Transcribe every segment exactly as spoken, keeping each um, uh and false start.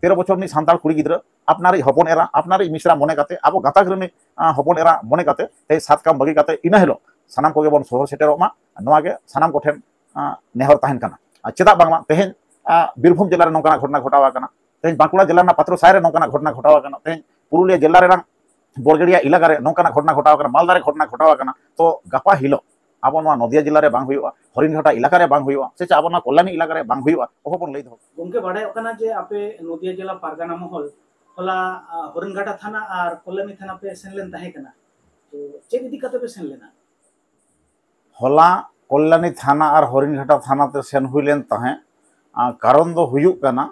ᱛᱮᱨᱚ ᱵᱚᱪᱷᱚᱨ ᱨᱤᱱᱤᱡ ᱥᱟᱱᱛᱟᱲ ᱠᱩᱲᱤ ᱜᱤᱫᱽᱨᱟᱹ ᱟᱯᱱᱟᱨᱤᱡ ᱦᱚᱯᱚᱱ ᱮᱨᱟ, ᱟᱯᱱᱟᱨᱤᱡ ᱢᱤᱥᱨᱟ ᱢᱚᱱᱮ ᱠᱟᱛᱮ, ᱟᱵᱚ ᱜᱟᱛᱟᱠ ᱨᱤᱱᱤᱡ ᱦᱚᱯᱚᱱ ᱮᱨᱟ ᱢᱚᱱᱮ ᱠᱟᱛᱮ ᱛᱮᱦᱮᱧ ᱥᱟᱛ ᱠᱟᱢ ᱵᱟᱹᱜᱤ ᱠᱟᱛᱮ ᱤᱱᱟᱹ ᱦᱤᱞᱳᱜ ᱥᱟᱱᱟᱢ ᱠᱚᱜᱮ ᱵᱚᱱ ᱥᱚᱦᱚᱨ ᱥᱮᱴᱮᱨᱚᱜ ᱢᱟ, ᱱᱚᱣᱟ ᱜᱮ ᱥᱟᱱᱟᱢ ᱠᱚᱴᱷᱮᱱ ᱱᱮᱦᱚᱨ ᱛᱟᱦᱮᱱ ᱠᱟᱱᱟ᱾ ᱟᱨ ᱪᱮᱫᱟᱜ ᱵᱟᱝᱢᱟ ᱛᱮᱦᱮᱧ ᱵᱤᱨᱵᱷᱩᱢ ᱡᱮᱞᱟ ᱨᱮ ᱱᱚᱝᱠᱟᱱᱟᱜ ᱜᱷᱚᱴᱚᱱᱟ ᱜᱷᱚᱴᱟᱣ ᱟᱠᱟᱱᱟ, ᱛᱮᱦᱮᱧ ᱵᱟᱸᱠᱩᱲᱟ ᱡᱮᱞᱟ ᱨᱮᱱᱟᱜ ᱯᱟᱛᱨᱚ ᱥᱟᱭ ᱨᱮ ᱱᱚᱝᱠᱟᱱᱟᱜ ᱜᱷᱚᱴᱚᱱᱟ ᱜᱷᱚᱴᱟᱣ ᱟᱠᱟᱱᱟ, ᱛᱮᱦᱮᱧ ᱯᱩᱨᱩᱞᱤᱭᱟᱹ ᱡᱮᱞᱟ ᱨᱮᱱᱟᱜ ᱵᱚᱲᱜᱮᱲᱤᱭᱟ ᱮᱞᱟᱠᱟ ᱨᱮ ᱱᱚᱝᱠᱟᱱᱟᱜ ᱜᱷᱚᱴᱚᱱᱟ ᱜᱷᱚᱴᱟᱣ ᱟᱠᱟᱱᱟ, ᱢᱟᱞᱫᱟ ᱨᱮ ᱜᱷᱚᱴᱚᱱᱟ ᱜᱷᱚᱴᱟᱣ ᱟᱠᱟᱱᱟ, ᱛᱚ ᱜᱟᱯᱟ ᱦᱤᱞᱳᱜ ᱟᱵᱚ ᱱᱚᱣᱟ ᱱᱚᱫᱤᱭᱟ ᱡᱮᱞᱟ ᱨᱮ ᱵᱟᱝ ᱦᱩᱭᱩᱜᱼᱟ, ᱦᱚᱨᱤᱱᱜᱷᱟᱴᱟ ᱮᱞᱟᱠᱟ ᱨᱮ ᱵᱟᱝ ᱦᱩᱭᱩᱜᱼᱟ, ᱥᱮ ᱪᱮ ᱟᱵᱚ ᱱᱚᱣᱟ ᱠᱚᱞᱭᱟᱱᱤ ᱮᱞᱟᱠᱟ ᱨᱮ ᱵᱟᱝ ᱦᱩᱭᱩᱜᱼᱟ, ᱚᱦᱚ ᱵᱚᱱ ᱞᱟᱹᱭ ᱫᱚᱦᱚ᱾ ᱜᱚᱝᱠᱮ, ᱵᱟᱰᱟᱭᱚᱜ ᱠᱟᱱᱟ ᱡᱮ ᱟᱯᱮ ᱱᱚᱫᱤᱭᱟ ᱡᱮᱞᱟ ᱯᱟᱨᱜᱟᱱᱟ ᱢᱚᱦᱚᱞ ᱦᱚᱞᱟ, ᱟ, ᱦᱚᱨᱤᱱᱜᱷᱟᱴᱟ ᱛᱷᱟᱱᱟ ᱟᱨ ᱠᱚᱞᱭᱟᱱᱤ ᱛᱷᱟᱱᱟ ᱯᱮ ᱥᱮᱱ ᱞᱮᱱ ᱛᱟᱦᱮᱸ ᱠᱟᱱᱟ, ᱛᱚ ᱪᱮᱫ ᱤᱫᱤ ᱠᱟᱛᱮ ᱯᱮ ᱥᱮᱱ ᱞᱮᱱᱟ? ᱦᱚᱞᱟ ᱠᱚᱞᱭᱟᱱᱤ ᱛᱷᱟᱱᱟ ᱟᱨ ᱦᱚᱨᱤᱱᱜᱷᱟᱴᱟ ᱛᱷᱟᱱᱟ ᱛᱮ ᱥᱮᱱ ᱦᱩᱭ ᱞᱮᱱ ᱛᱟᱦᱮᱸᱫ᱾ ᱟᱨ ᱠᱟᱨᱚᱱ ᱫᱚ ᱦᱩᱭᱩᱜ ᱠᱟᱱᱟ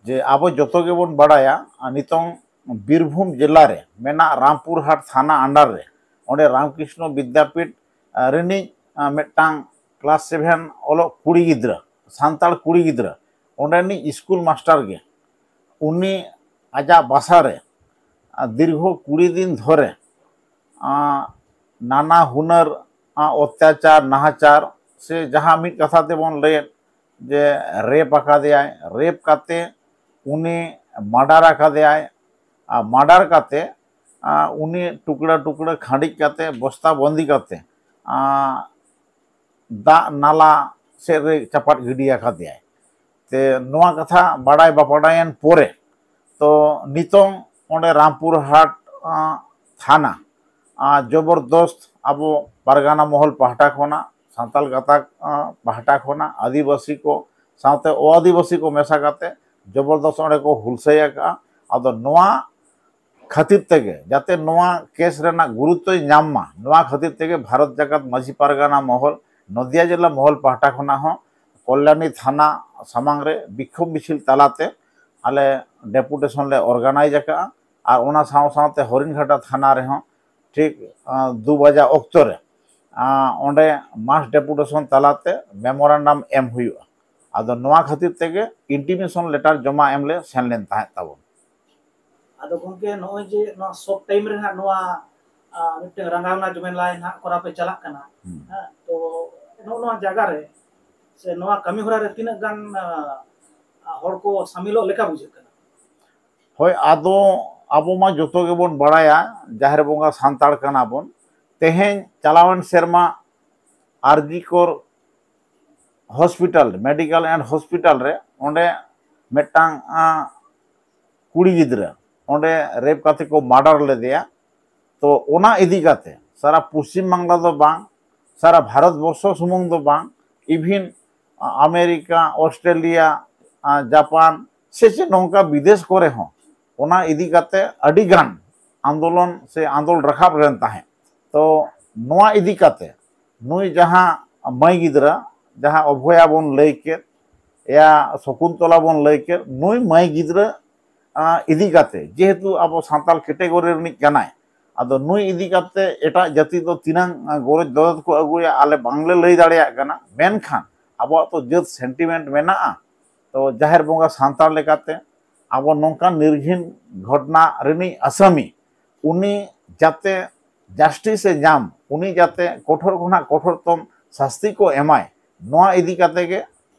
ᱡᱮ ᱟᱵᱚ ᱡᱚᱛᱚ ᱜᱮᱵᱚᱱ ᱵᱟᱲᱟᱭᱟ, ᱟᱨ ᱱᱤᱛᱚᱝ ᱵᱤᱨᱵᱷᱩᱢ ᱡᱮᱞᱟ ᱨᱮ ᱢᱮᱱᱟᱜ ᱨᱟᱢᱯᱩᱨᱦᱟᱴ ᱛᱷᱟᱱᱟ under ᱨᱮ ᱚᱸᱰᱮ ᱨᱟᱢᱠᱨᱤᱥᱱᱚ ᱵᱤᱫᱽᱭᱟᱯᱤᱴ, ᱟ, ᱨᱤᱱᱤᱡ, ᱟ, ᱢᱤᱫᱴᱟᱝ class seven ᱚᱞᱚᱜ ᱠᱩᱲᱤ ᱜᱤᱫᱽᱨᱟᱹ, ᱥᱟᱱᱛᱟᱲ ᱠᱩᱲᱤ ᱜᱤᱫᱽᱨᱟᱹ, ᱚᱸᱰᱮᱱᱤᱡ ᱥᱠᱩᱞ ᱢᱟᱥᱴᱟᱨ ᱜᱮ ᱩᱱᱤ ᱟᱡᱟᱜ ᱵᱟᱥᱟ ᱨᱮ, ᱟ, ᱫᱤᱨᱜᱷᱚ ᱠᱩᱲᱤ ᱫᱤᱱ ᱫᱷᱚᱨᱮ, ᱟ, ᱱᱟᱱᱟ ᱦᱩᱱᱟᱹᱨ, ᱟ, ᱚᱛᱛᱟᱪᱟᱨ, ᱱᱟᱦᱟᱪᱟᱨ, ᱥᱮ ᱡᱟᱦᱟᱸ ᱢᱤᱫ ᱠᱟᱛᱷᱟ ᱛᱮᱵᱚᱱ ᱞᱟᱹᱭᱮᱫ ᱡᱮ ᱨᱮᱯ ᱟᱠᱟᱫᱮᱭᱟᱭ, ᱨᱮᱯ ᱠᱟᱛᱮ ᱩᱱᱤ ᱢᱟᱰᱟᱨ ᱟᱠᱟᱫᱮᱭᱟᱭ, ᱟᱨ ᱢᱟᱰᱟᱨ ᱠᱟᱛᱮ, ᱟ, ᱩᱱᱤ ᱴᱩᱠᱲᱟᱹ ᱴᱩᱠᱲᱟᱹ ᱠᱷᱟᱸᱰᱤᱡ ᱠᱟᱛᱮ, ᱵᱚᱥᱛᱟ ᱵᱚᱱᱫᱤ ᱠᱟᱛᱮ, ᱟ, ᱫᱟᱜ ᱱᱟᱞᱟ ᱥᱮᱫ ᱨᱮ ᱪᱟᱯᱟᱫ ᱜᱤᱰᱤ ᱟᱠᱟᱫᱮᱭᱟᱭ᱾ ᱛᱮ ᱱᱚᱣᱟ ᱠᱟᱛᱷᱟ ᱵᱟᱰᱟᱭ ᱵᱟᱯᱟᱰᱟᱭᱮᱱ ᱯᱚᱨᱮ, ᱛᱚ ᱱᱤᱛᱚᱝ ᱚᱸᱰᱮ ᱨᱟᱢᱯᱩᱨ ᱦᱟᱴ, ᱟ, ᱛᱷᱟᱱᱟ, ᱟ, ᱡᱚᱵᱚᱨᱫᱚᱥᱛ ᱟᱵᱚ ᱯᱟᱨᱜᱟᱱᱟ ᱢᱚᱦᱚᱞ ᱯᱟᱦᱴᱟ ᱠᱷᱚᱱᱟᱜ, ᱥᱟᱱᱛᱟᱞ ᱜᱟᱛᱟᱠ, ᱟ, ᱯᱟᱦᱴᱟ ᱠᱷᱚᱱᱟᱜ, ᱟᱹᱫᱤᱵᱟᱹᱥᱤ ᱠᱚ ᱥᱟᱶᱛᱮ ᱚ-ᱟᱹᱫᱤᱵᱟᱹᱥᱤ ᱠᱚ ᱢᱮᱥᱟ ᱠᱟᱛᱮ ᱡᱚᱵᱚᱨᱫᱚᱥᱛ ᱚᱸᱰᱮ ᱠᱚ ᱦᱩᱞᱥᱟᱹᱭ ᱟᱠᱟᱫᱼᱟ᱾ ᱟᱫᱚ ᱱᱚᱣᱟ ᱠᱷᱟᱹᱛᱤᱨ ᱛᱮᱜᱮ, ᱡᱟᱛᱮ ᱱᱚᱣᱟ ᱠᱮᱥ ᱨᱮᱱᱟᱜ ᱜᱩᱨᱩᱛᱛᱚᱭ ᱧᱟᱢ ᱢᱟ, ᱱᱚᱣᱟ ᱠᱷᱟᱹᱛᱤᱨ ᱛᱮᱜᱮ ᱵᱷᱟᱨᱚᱛ ᱡᱟᱠᱟᱛ ᱢᱟᱹᱡᱷᱤ ᱯᱟᱨᱜᱟᱱᱟ ᱢᱚᱦᱚᱞ, ᱱᱚᱫᱤᱭᱟ ᱡᱮᱞᱟ ᱢᱚᱦᱚᱞ ᱯᱟᱦᱴᱟ ᱠᱷᱚᱱᱟᱜ ᱦᱚᱸ ᱠᱚᱞᱭᱟᱱᱤ ᱛᱷᱟᱱᱟ ᱥᱟᱢᱟᱝ ᱨᱮ ᱵᱤᱠᱠᱷᱳᱵ ᱢᱤᱪᱷᱤᱞ ᱛᱟᱞᱟᱛᱮ ᱟᱞᱮ ᱰᱮᱯᱩᱴᱮᱥᱚᱱ ᱞᱮ ᱚᱨᱜᱟᱱᱟᱭᱤᱡᱽ ᱟᱠᱟᱫᱼᱟ᱾ ᱟᱨ ᱚᱱᱟ ᱥᱟᱶ ᱥᱟᱶᱛᱮ ᱦᱚᱨᱤᱱᱜᱷᱟᱴᱟ ᱛᱷᱟᱱᱟ ᱨᱮᱦᱚᱸ ᱴᱷᱤᱠ, ᱟ, ᱫᱩ ᱵᱟᱡᱟ ᱚᱠᱛᱚ ᱨᱮ, ᱟ, ᱚᱸᱰᱮ ᱢᱟᱥ ᱰᱮᱯᱩᱴᱮᱥᱚᱱ ᱛᱟᱞᱟᱛᱮ ᱢᱮᱢᱳᱨᱟᱱᱰᱟᱢ ᱮᱢ ᱦᱩᱭᱩᱜᱼᱟ᱾ ᱟᱫᱚ ᱱᱚᱣᱟ ᱠᱷᱟᱹᱛᱤᱨ ᱛᱮᱜᱮ ᱤᱱᱴᱤᱢᱮᱥᱚᱱ ᱞᱮᱴᱟᱨ ᱡᱚᱢᱟ ᱮᱢ ᱞᱮ ᱥᱮᱱ ᱞᱮᱱ ᱛᱟᱦᱮᱸᱫ ᱛᱟᱵᱚᱱ᱾ ᱟᱫᱚ ᱜᱚᱢᱠᱮ, ᱱᱚᱜᱼᱚᱭ ᱡᱮ ᱱᱚᱣᱟ ᱥᱚᱠ ᱴᱟᱭᱤᱢ ᱨᱮ ᱱᱟᱜ ᱱᱚᱣᱟ, ᱟ, ᱢᱤᱫᱴᱟᱝ ᱨᱟᱸᱜᱟᱣᱱᱟ ᱡᱩᱢᱮᱞᱟᱭ ᱱᱟᱜ ᱠᱚᱨᱟᱣ ᱯᱮ ᱪᱟᱞᱟᱜ ᱠᱟᱱᱟ, ᱦᱩᱸ᱾ ᱦᱮᱸ, ᱛᱚ ᱱᱚᱜᱼᱚ ᱱᱚᱣᱟ ᱡᱟᱭᱜᱟ ᱨᱮ ᱥᱮ ᱱᱚᱣᱟ ᱠᱟᱹᱢᱤ ᱦᱚᱨᱟ ᱨᱮ ᱛᱤᱱᱟᱹᱜ ᱜᱟᱱ, ᱟ, ᱦᱚᱲ ᱠᱚ ᱥᱟᱢᱤᱞᱚᱜ ᱞᱮᱠᱟ ᱵᱩᱡᱷᱟᱹᱜ ᱠᱟᱱᱟ? ᱦᱳᱭ, ᱟᱫᱚ ᱟᱵᱚ ᱢᱟ ᱡᱚᱛᱚ ᱜᱮᱵᱚᱱ ᱵᱟᱲᱟᱭᱟ, ᱡᱟᱦᱮᱨ ᱵᱚᱸᱜᱟ ᱥᱟᱱᱛᱟᱲ ᱠᱟᱱᱟ ᱵᱚᱱ᱾ ᱛᱮᱦᱮᱧ ᱪᱟᱞᱟᱣᱮᱱ ᱥᱮᱨᱢᱟ ᱟᱨᱡᱤᱠᱚᱨ ᱦᱚᱥᱯᱤᱴᱟᱞ, ᱢᱮᱰᱤᱠᱮᱞ ᱮᱱᱰ ᱦᱚᱥᱯᱤᱴᱟᱞ ᱨᱮ ᱚᱸᱰᱮ ᱢᱤᱫᱴᱟᱝ ᱟᱸ, ᱠᱩᱲᱤ ᱜᱤᱫᱽᱨᱟᱹ ᱚᱸᱰᱮ ᱨᱮᱯ ᱠᱟᱛᱮ ᱠᱚ ᱢᱟᱨᱰᱟᱨ ᱞᱮᱫᱮᱭᱟ᱾ ᱛᱚ ᱚᱱᱟ ᱤᱫᱤ ᱠᱟᱛᱮ ᱥᱟᱨᱟ ᱯᱚᱥᱪᱤᱢ ᱵᱟᱝᱞᱟ ᱫᱚ ᱵᱟᱝ, ᱥᱟᱨᱟ ᱵᱷᱟᱨᱚᱛ ᱵᱚᱨᱥᱚ ᱥᱩᱢᱩᱝ ᱫᱚ ᱵᱟᱝ, ᱤᱵᱷᱤᱱ ᱟᱢᱮᱨᱤᱠᱟ, ᱚᱥᱴᱨᱮᱞᱤᱭᱟ, ᱟᱸ, ᱡᱟᱯᱟᱱ ᱥᱮ ᱪᱮᱫ ᱱᱚᱝᱠᱟ ᱵᱤᱫᱮᱥ ᱠᱚᱨᱮ ᱦᱚᱸ ᱚᱱᱟ ᱤᱫᱤ ᱠᱟᱛᱮ ᱟᱹᱰᱤ ᱜᱟᱱ ᱟᱱᱫᱳᱞᱚᱱ ᱥᱮ ᱟᱱᱫᱳᱞ ᱨᱟᱠᱟᱵ ᱞᱮᱱ ᱛᱟᱦᱮᱸᱫ᱾ ᱛᱚ ᱱᱚᱣᱟ ᱤᱫᱤ ᱠᱟᱛᱮ ᱱᱩᱭ ᱡᱟᱦᱟᱸ ᱢᱟᱹᱭ ᱜᱤᱫᱽᱨᱟᱹ, ᱡᱟᱦᱟᱸ ᱚᱵᱷᱚᱭᱟ ᱵᱚᱱ ᱞᱟᱹᱭ ᱠᱮᱫ, ᱭᱟ ᱥᱚᱠᱩᱱᱛᱚᱞᱟ ᱵᱚᱱ ᱞᱟᱹᱭ ᱠᱮᱫ, ᱱᱩᱭ ᱢᱟᱹᱭ ᱜᱤᱫᱽᱨᱟᱹ ᱟᱸ, ᱤᱫᱤ ᱠᱟᱛᱮ, ᱡᱮᱦᱮᱛᱩ ᱟᱵᱚ ᱥᱟᱱᱛᱟᱲ ᱠᱮᱴᱮᱜᱚᱨᱤ ᱨᱤᱱᱤᱡ ᱠᱟᱱᱟᱭ, ᱟᱫᱚ ᱱᱩᱭ ᱤᱫᱤ ᱠᱟᱛᱮ ᱮᱴᱟᱜ ᱡᱟᱹᱛᱤ ᱫᱚ ᱛᱤᱱᱟᱹᱝ ᱟᱸ, ᱜᱚᱨᱚᱡᱽ ᱫᱚᱨᱚᱡᱽ ᱠᱚ ᱟᱹᱜᱩᱭᱟ, ᱟᱞᱮ ᱵᱟᱝᱞᱮ ᱞᱟᱹᱭ ᱫᱟᱲᱮᱭᱟᱜ ᱠᱟᱱᱟ᱾ ᱢᱮᱱᱠᱷᱟᱱ ᱟᱵᱚᱣᱟᱜ ᱛᱚ ᱡᱟᱹᱛ ᱥᱮᱱᱴᱤᱢᱮᱱᱴ ᱢᱮᱱᱟᱜᱼᱟ᱾ ᱛᱚ ᱡᱟᱦᱮᱨ ᱵᱚᱸᱜᱟ ᱥᱟᱱᱛᱟᱲ ᱞᱮᱠᱟᱛᱮ ᱟᱵᱚ ᱱᱚᱝᱠᱟᱱ ᱱᱤᱨᱜᱷᱤᱱ ᱜᱷᱚᱴᱚᱱᱟ ᱨᱤᱱᱤᱡ ᱟᱥᱟᱢᱤ, ᱩᱱᱤ ᱡᱟᱛᱮ ᱡᱟᱥᱴᱤᱥ ᱮ ᱧᱟᱢ, ᱩᱱᱤ ᱡᱟᱛᱮ ᱠᱚᱴᱷᱳᱨ ᱠᱷᱚᱱᱟᱜ ᱠᱚᱴᱷᱳᱨᱛᱚᱢ ᱥᱟᱥᱛᱤ ᱠᱚ ᱮᱢᱟᱭ, ᱱᱚᱣᱟ ᱤᱫᱤ ᱠᱟᱛᱮ ᱜᱮ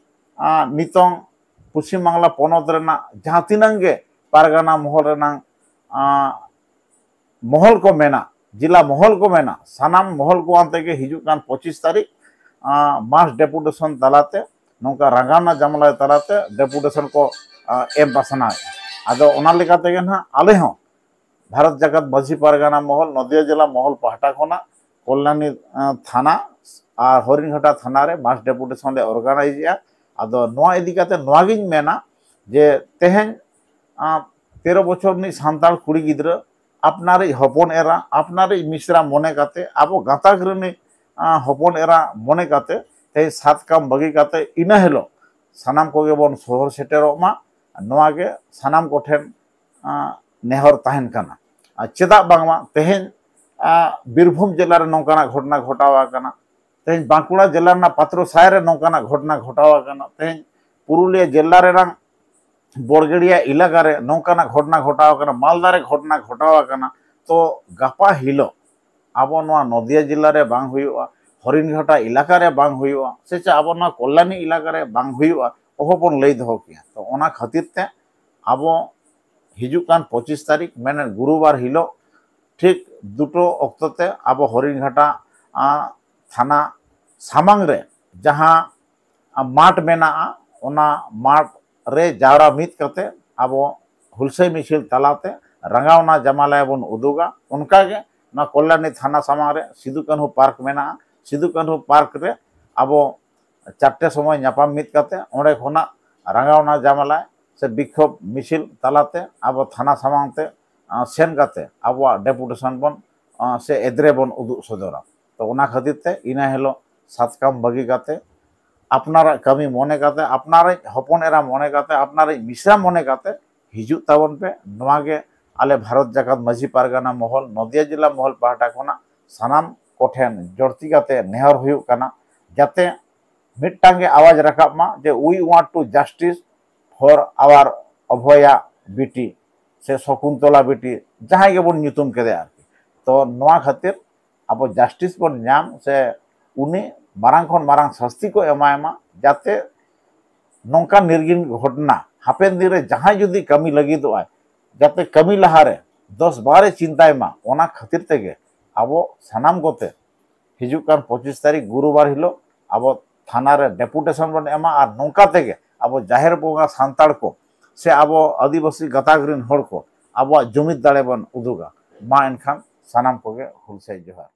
ᱟᱸ, ᱱᱤᱛᱚᱝ ᱯᱚᱥᱪᱤᱢ ᱵᱟᱝᱞᱟ ᱯᱚᱱᱚᱛ ᱨᱮᱱᱟᱜ ᱡᱟᱦᱟᱸ ᱛᱤᱱᱟᱹᱝ ᱜᱮ ᱯᱟᱨᱜᱟᱱᱟ ᱢᱚᱦᱚᱞ ᱨᱮᱱᱟᱝ, ᱟᱸ, ᱢᱚᱦᱚᱞ ᱠᱚ ᱢᱮᱱᱟᱜ, ᱡᱮᱞᱟ ᱢᱚᱦᱚᱞ ᱠᱚ ᱢᱮᱱᱟᱜ, ᱥᱟᱱᱟᱢ ᱢᱚᱦᱚᱞ ᱠᱚ ᱟᱱᱛᱮ ᱜᱮ ᱦᱤᱡᱩᱜ ᱠᱟᱱ ᱯᱚᱸᱪᱤᱥ ᱛᱟᱹᱨᱤᱠᱷ, ᱟᱸ, ᱢᱟᱥ ᱰᱮᱯᱩᱴᱮᱥᱚᱱ ᱛᱟᱞᱟᱛᱮ, ᱱᱚᱝᱠᱟ ᱨᱟᱸᱜᱟᱣᱱᱟ ᱡᱟᱢᱞᱟᱭ ᱛᱟᱞᱟᱛᱮ ᱰᱮᱯᱩᱴᱮᱥᱚᱱ ᱠᱚ, ᱟᱸ, ᱮᱢ ᱯᱟᱥᱱᱟᱣᱮᱫᱼᱟ᱾ ᱟᱫᱚ ᱚᱱᱟ ᱞᱮᱠᱟ ᱛᱮᱜᱮ ᱱᱟᱦᱟᱜ ᱟᱞᱮ ᱦᱚᱸ ᱵᱷᱟᱨᱚᱛ ᱡᱟᱠᱟᱛ ᱢᱟᱹᱡᱷᱤ ᱯᱟᱨᱜᱟᱱᱟ ᱢᱚᱦᱚᱞ, ᱱᱚᱫᱤᱭᱟ ᱡᱮᱞᱟ ᱢᱚᱦᱚᱞ ᱯᱟᱦᱴᱟ ᱠᱷᱚᱱᱟᱜ ᱠᱚᱞᱭᱟᱱᱤ, ᱟᱸ, ᱛᱷᱟᱱᱟ ᱟᱨ ᱦᱚᱨᱤᱱᱜᱷᱟᱴᱟ ᱛᱷᱟᱱᱟ ᱨᱮ ᱢᱟᱥ ᱰᱮᱯᱩᱴᱮᱥᱚᱱ ᱞᱮ ᱚᱨᱜᱟᱱᱟᱭᱤᱡᱮᱜᱼᱟ᱾ ᱟᱫᱚ ᱱᱚᱣᱟ ᱤᱫᱤ ᱠᱟᱛᱮ ᱱᱚᱣᱟ ᱜᱤᱧ ᱢᱮᱱᱟ ᱡᱮ ᱛᱮᱦᱮᱧ, ᱟᱸ, ᱛᱮᱨᱚ ᱵᱚᱪᱷᱚᱨ ᱨᱤᱱᱤᱡ ᱥᱟᱱᱛᱟᱲ ᱠᱩᱲᱤ ᱜᱤᱫᱽᱨᱟᱹ ᱟᱯᱱᱟᱨᱤᱡ ᱦᱚᱯᱚᱱ ᱮᱨᱟ, ᱟᱯᱱᱟᱨᱤᱡ ᱢᱤᱥᱨᱟ ᱢᱚᱱᱮ ᱠᱟᱛᱮ, ᱟᱵᱚ ᱜᱟᱛᱟᱠ ᱨᱤᱱᱤᱡ, ᱟᱸ, ᱦᱚᱯᱚᱱ ᱮᱨᱟ ᱢᱚᱱᱮ ᱠᱟᱛᱮ ᱛᱮᱦᱮᱧ ᱥᱟᱛ ᱠᱟᱢ ᱵᱟᱹᱜᱤ ᱠᱟᱛᱮ ᱤᱱᱟᱹ ᱦᱤᱞᱳᱜ ᱥᱟᱱᱟᱢ ᱠᱚᱜᱮ ᱵᱚᱱ ᱥᱚᱦᱚᱨ ᱥᱮᱴᱮᱨᱚᱜ ᱢᱟ, ᱱᱚᱣᱟ ᱜᱮ ᱥᱟᱱᱟᱢ ᱠᱚᱴᱷᱮᱱ ᱟᱸ, ᱱᱮᱦᱚᱨ ᱛᱟᱦᱮᱱ ᱠᱟᱱᱟ᱾ ᱟᱨ ᱪᱮᱫᱟᱜ ᱵᱟᱝᱢᱟ ᱛᱮᱦᱮᱧ, ᱟᱸ, ᱵᱤᱨᱵᱷᱩᱢ ᱡᱮᱞᱟ ᱨᱮ ᱱᱚᱝᱠᱟᱱᱟᱜ ᱜᱷᱚᱴᱚᱱᱟ ᱜᱷᱚᱴᱟᱣ ᱟᱠᱟᱱᱟ, ᱛᱮᱦᱮᱧ ᱵᱟᱸᱠᱩᱲᱟ ᱡᱮᱞᱟ ᱨᱮᱱᱟᱜ ᱯᱟᱛᱨᱚ ᱥᱟᱭ ᱨᱮ ᱱᱚᱝᱠᱟᱱᱟᱜ ᱜᱷᱚᱴᱚᱱᱟ ᱜᱷᱚᱴᱟᱣ ᱟᱠᱟᱱᱟ, ᱛᱮᱦᱮᱧ ᱯᱩᱨᱩᱞᱤᱭᱟᱹ ᱡᱮᱞᱟ ᱨᱮᱱᱟᱜ ᱵᱚᱲᱜᱮᱲᱤᱭᱟ ᱮᱞᱟᱠᱟ ᱨᱮ ᱱᱚᱝᱠᱟᱱᱟᱜ ᱜᱷᱚᱴᱚᱱᱟ ᱜᱷᱚᱴᱟᱣ ᱟᱠᱟᱱᱟ, ᱢᱟᱞᱫᱟ ᱨᱮ ᱜᱷᱚᱴᱚᱱᱟ ᱜᱷᱚᱴᱟᱣ ᱟᱠᱟᱱᱟ᱾ ᱛᱚ ᱜᱟᱯᱟ ᱦᱤᱞᱳᱜ ᱟᱵᱚ ᱱᱚᱣᱟ ᱱᱚᱫᱤᱭᱟ ᱡᱮᱞᱟ ᱨᱮ ᱵᱟᱝ ᱦᱩᱭᱩᱜᱼᱟ, ᱦᱚᱨᱤᱱᱜᱷᱟᱴᱟ ᱮᱞᱟᱠᱟ ᱨᱮ ᱵᱟᱝ ᱦᱩᱭᱩᱜᱼᱟ, ᱥᱮ ᱪᱮ ᱟᱵᱚ ᱱᱚᱣᱟ ᱠᱚᱞᱭᱟᱱᱤ ᱮᱞᱟᱠᱟ ᱨᱮ ᱵᱟᱝ ᱦᱩᱭᱩᱜᱼᱟ, ᱚᱦᱚ ᱵᱚᱱ ᱞᱟᱹᱭ ᱫᱚᱦᱚ ᱠᱮᱭᱟ᱾ ᱛᱚ ᱚᱱᱟ ᱠᱷᱟᱹᱛᱤᱨ ᱛᱮ ᱟᱵᱚ ᱦᱤᱡᱩᱜ ᱠᱟᱱ ᱯᱚᱸᱪᱤᱥ ᱛᱟᱹᱨᱤᱠᱷ, ᱢᱮᱱᱮᱫ ᱜᱩᱨᱩᱵᱟᱨ ᱦᱤᱞᱳᱜ ᱴᱷᱤᱠ ᱫᱩᱴᱳ ᱚᱠᱛᱚ ᱛᱮ ᱟᱵᱚ ᱦᱚᱨᱤᱱᱜᱷᱟᱴᱟ, ᱟ, ᱛᱷᱟᱱᱟ ᱥᱟᱢᱟᱝ ᱨᱮ ᱡᱟᱦᱟᱸ, ᱟ, ᱢᱟᱴᱷ ᱢᱮᱱᱟᱜᱼᱟ, ᱚᱱᱟ ᱢᱟᱴᱷ ᱨᱮ ᱡᱟᱣᱨᱟ ᱢᱤᱫ ᱠᱟᱛᱮ ᱟᱵᱚ ᱦᱩᱞᱥᱟᱹᱭ ᱢᱤᱪᱷᱤᱞ ᱛᱟᱞᱟᱛᱮ ᱨᱟᱸᱜᱟᱣᱱᱟ ᱡᱟᱢᱟᱞᱟᱭᱟ ᱵᱚᱱ ᱩᱫᱩᱜᱟ᱾ ᱚᱱᱠᱟᱜᱮ ᱱᱚᱣᱟ ᱠᱚᱞᱭᱟᱱᱤ ᱛᱷᱟᱱᱟ ᱥᱟᱢᱟᱝ ᱨᱮ ᱥᱤᱫᱩ ᱠᱟᱹᱱᱦᱩ ᱯᱟᱨᱠ ᱢᱮᱱᱟᱜᱼᱟ᱾ ᱥᱤᱫᱩ ᱠᱟᱹᱱᱦᱩ ᱯᱟᱨᱠ ᱨᱮ ᱟᱵᱚ ᱪᱟᱨᱴᱮ ᱥᱚᱢᱚᱭ ᱧᱟᱯᱟᱢ ᱢᱤᱫ ᱠᱟᱛᱮ ᱚᱸᱰᱮ ᱠᱷᱚᱱᱟᱜ ᱨᱟᱸᱜᱟᱣᱱᱟ ᱡᱟᱢᱟᱞᱟᱭ ᱥᱮ ᱵᱤᱠᱠᱷᱳᱵ ᱢᱤᱪᱷᱤᱞ ᱛᱟᱞᱟᱛᱮ ᱟᱵᱚ ᱛᱷᱟᱱᱟ ᱥᱟᱢᱟᱝ ᱛᱮ, ᱟ, ᱥᱮᱱ ᱠᱟᱛᱮ ᱟᱵᱚᱣᱟᱜ ᱰᱮᱯᱩᱴᱮᱥᱚᱱ ᱵᱚᱱ, ᱟ, ᱥᱮ ᱮᱫᱽᱨᱮ ᱵᱚᱱ ᱩᱫᱩᱜ ᱥᱚᱫᱚᱨᱟ᱾ ᱛᱚ ᱚᱱᱟ ᱠᱷᱟᱹᱛᱤᱨ ᱛᱮ ᱤᱱᱟᱹ ᱦᱤᱞᱳᱜ ᱥᱟᱛᱠᱟᱢ ᱵᱟᱹᱜᱤ ᱠᱟᱛᱮ, ᱟᱯᱱᱟᱨᱟᱜ ᱠᱟᱹᱢᱤ ᱢᱚᱱᱮ ᱠᱟᱛᱮ, ᱟᱯᱱᱟᱨᱤᱡ ᱦᱚᱯᱚᱱ ᱮᱨᱟ ᱢᱚᱱᱮ ᱠᱟᱛᱮ, ᱟᱯᱱᱟᱨᱤᱡ ᱢᱤᱥᱨᱟ ᱢᱚᱱᱮ ᱠᱟᱛᱮ ᱦᱤᱡᱩᱜ ᱛᱟᱵᱚᱱ ᱯᱮ᱾ ᱱᱚᱣᱟ ᱜᱮ ᱟᱞᱮ ᱵᱷᱟᱨᱚᱛ ᱡᱟᱠᱟᱛ ᱢᱟᱹᱡᱷᱤ ᱯᱟᱨᱜᱟᱱᱟ ᱢᱚᱦᱚᱞ, ᱱᱚᱫᱤᱭᱟ ᱡᱮᱞᱟ ᱢᱚᱦᱚᱞ ᱯᱟᱦᱴᱟ ᱠᱷᱚᱱᱟᱜ ᱥᱟᱱᱟᱢ ᱠᱚᱴᱷᱮᱱ ᱡᱚᱲᱛᱤ ᱠᱟᱛᱮ ᱱᱮᱦᱚᱨ ᱦᱩᱭᱩᱜ ᱠᱟᱱᱟ, ᱡᱟᱛᱮ ᱢᱤᱫᱴᱟᱝ ᱜᱮ ᱟᱣᱟᱡᱽ ᱨᱟᱠᱟᱵ ᱢᱟ ᱡᱮ "We want to justice for our Abhaya ᱵᱤᱴᱤ" ᱥᱮ ᱥᱚᱠᱩᱱᱛᱚᱞᱟ ᱵᱤᱴᱤ, ᱡᱟᱦᱟᱸᱭ ᱜᱮᱵᱚᱱ ᱧᱩᱛᱩᱢ ᱠᱮᱫᱮᱭᱟ ᱟᱨᱠᱤ᱾ ᱛᱚ ᱱᱚᱣᱟ ᱠᱷᱟᱹᱛᱤᱨ ᱟᱵᱚ ᱡᱟᱥᱴᱤᱥ ᱵᱚᱱ ᱧᱟᱢ ᱥᱮ ᱩᱱᱤ ᱢᱟᱨᱟᱝ ᱠᱷᱚᱱ ᱢᱟᱨᱟᱝ ᱥᱟᱹᱥᱛᱤ ᱠᱚ ᱮᱢᱟᱭ ᱢᱟ, ᱡᱟᱛᱮ ᱱᱚᱝᱠᱟ ᱱᱤᱨᱜᱤᱱ ᱜᱷᱚᱴᱚᱱᱟ ᱦᱟᱯᱮᱱ ᱫᱤᱱ ᱨᱮ ᱡᱟᱦᱟᱸᱭ ᱡᱩᱫᱤ ᱠᱟᱹᱢᱤ ᱞᱟᱹᱜᱤᱫᱚᱜ ᱟᱭ, ᱡᱟᱛᱮ ᱠᱟᱹᱢᱤ ᱞᱟᱦᱟᱨᱮ ᱫᱚᱥ ᱵᱟᱨᱮ ᱪᱤᱱᱛᱟᱭ ᱢᱟ᱾ ᱚᱱᱟ ᱠᱷᱟᱹᱛᱤᱨ ᱛᱮᱜᱮ ᱟᱵᱚ ᱥᱟᱱᱟᱢ ᱠᱚᱛᱮ ᱦᱤᱡᱩᱜ ᱠᱟᱱ ᱯᱚᱸᱪᱤᱥ ᱛᱟᱹᱨᱤᱠᱷ ᱜᱩᱨᱩᱵᱟᱨ ᱦᱤᱞᱳᱜ ᱟᱵᱚ ᱛᱷᱟᱱᱟ ᱨᱮ ᱰᱮᱯᱩᱴᱮᱥᱚᱱ ᱵᱚᱱ ᱮᱢᱟ, ᱟᱨ ᱱᱚᱝᱠᱟ ᱛᱮᱜᱮ ᱟᱵᱚ ᱡᱟᱦᱮᱨ ᱵᱚᱸᱜᱟ ᱥᱟᱱᱛᱟᱲ ᱠᱚ ᱥᱮ ᱟᱵᱚ ᱟᱹᱫᱤᱵᱟᱹᱥᱤ ᱜᱟᱛᱟᱠ ᱨᱮᱱ ᱦᱚᱲ ᱠᱚ ᱟᱵᱚᱣᱟᱜ ᱡᱩᱢᱤᱫ ᱫᱟᱲᱮ ᱵᱚᱱ ᱩᱫᱩᱜᱟ᱾ ᱢᱟ ᱮᱱᱠᱷᱟᱱ ᱥᱟᱱᱟᱢ ᱠᱚᱜᱮ ᱦᱩᱞᱥᱟᱹᱭ ᱡᱚᱦᱟᱨ᱾